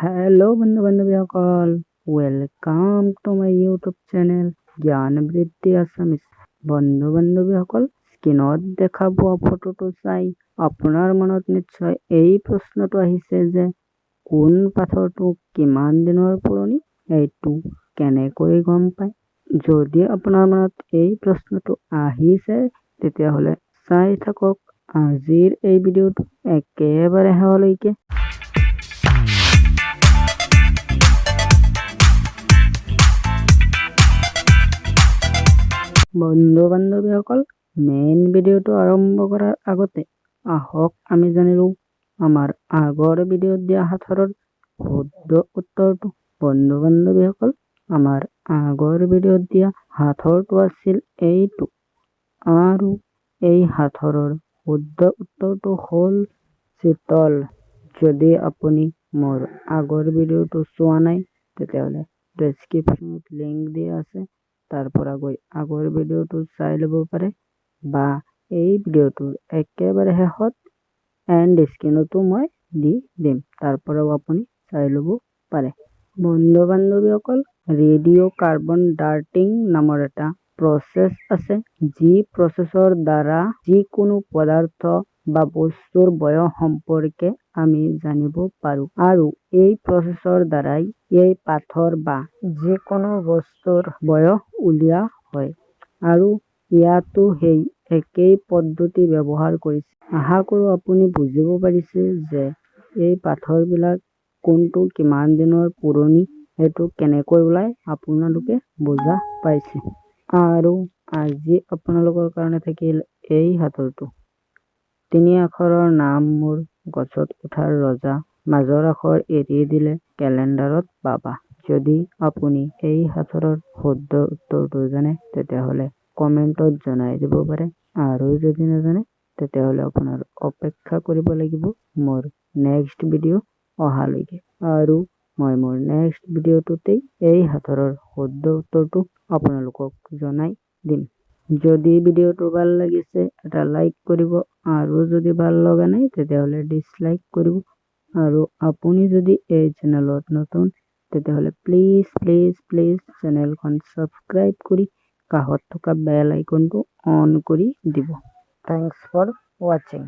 Hello' বন্ধু বান্ধৱীসকল, welcome to my YouTube channel জ্ঞান বৃদ্ধি আছামিছ। বন্ধু বান্ধৱীসকল, স্ক্ৰীণত দেখা পোৱা ফটোটো চাই আপোনাৰ মনত নিশ্চয় এই প্ৰশ্নটো আহিছে যে কোন পাথৰটো কিমান দিনৰ পুৰণি, এইটো কেনেকৈ গম পায়? যদি আপোনাৰ মনত এই প্ৰশ্নটো আহিছে, তেতিয়াহ'লে চাই থাকক আজিৰ এই ভিডিঅ'টো একেবাৰে শেহলৈকে। বন্ধু বান্ধৱীসকল, মেইন ভিডিঅ'টো আৰম্ভ কৰাৰ আগতে আহক আমি জানিলোঁ আমাৰ আগৰ ভিডিঅ'ত দিয়া সাঁথৰৰ শুদ্ধ উত্তৰটো। বন্ধু বান্ধৱীসকল, আমাৰ আগৰ ভিডিঅ'ত দিয়া সাঁথৰটো আছিল এইটো, আৰু এই সাঁথৰৰ শুদ্ধ উত্তৰটো হ'ল চিতল। যদি আপুনি মোৰ আগৰ ভিডিঅ'টো চোৱা নাই, তেতিয়াহ'লে ডেছক্ৰিপশ্যনত লিংক দিয়া আছে, তাৰ পৰা গৈ আগৰ ভিডিঅ'টো চাই ল'ব পাৰে, বা এই ভিডিঅ'টোৰ একেবাৰে শেষত এণ্ড স্ক্ৰীণতো মই দি দিম, তাৰ পৰাও আপুনি চাই ল'ব পাৰে। বন্ধু বান্ধৱীসকল, ৰেডিঅ' কাৰ্বন ডাৰ্টিং নামৰ এটা প্ৰচেছ আছে, যি প্ৰচেছৰ দ্বাৰা যিকোনো পদাৰ্থ বা বস্তুৰ বয়স সম্পৰ্কে আমি জানিব পাৰোঁ, আৰু এই প্ৰচেছৰ দ্বাৰাই এই পাথৰ বা যিকোনো বস্তুৰ বয়স উলিওৱা হয়, আৰু ইয়াতো সেই একেই পদ্ধতি ব্যৱহাৰ কৰিছে। আশা কৰোঁ আপুনি বুজিব পাৰিছে যে এই পাথৰবিলাক কোনটো কিমান দিনৰ পুৰণি, সেইটো কেনেকৈ ওলায়, আপোনালোকে বুজা পাইছে। আৰু আজি আপোনালোকৰ কাৰণে থাকিল এই সাঁথৰটো। তিনি আখৰৰ নাম মোৰ, গছত উঠাৰ ৰজা, মাজৰ আখৰ এৰি দিলে কেলেণ্ডাৰত পাবা। যদি আপুনি এই সাঁথৰৰ শুদ্ধ উত্তৰটো জানে, তেতিয়াহ'লে কমেণ্টত জনাই দিব পাৰে, আৰু যদি নাজানে তেতিয়াহ'লে আপোনাৰ অপেক্ষা কৰিব লাগিব মোৰ নেক্সট ভিডিঅ' অহালৈকে, আৰু মই মোৰ নেক্সট ভিডিঅ'টোতেই এই সাঁথৰৰ শুদ্ধ উত্তৰটো আপোনালোকক জনাই দিম। যদি ভিডিঅ'টো ভাল লাগিছে এটা লাইক কৰিব, আৰু যদি ভাল লগা নাই তেতিয়াহ'লে ডিছলাইক কৰিব, আৰু আপুনি যদি এই চেনেলত নতুন তেতিয়াহ'লে প্লিজ প্লিজ প্লিজ চেনেলখন ছাবস্ক্ৰাইব কৰি কাষত থকা বেল আইকনটো অন কৰি দিব। Thanks for watching.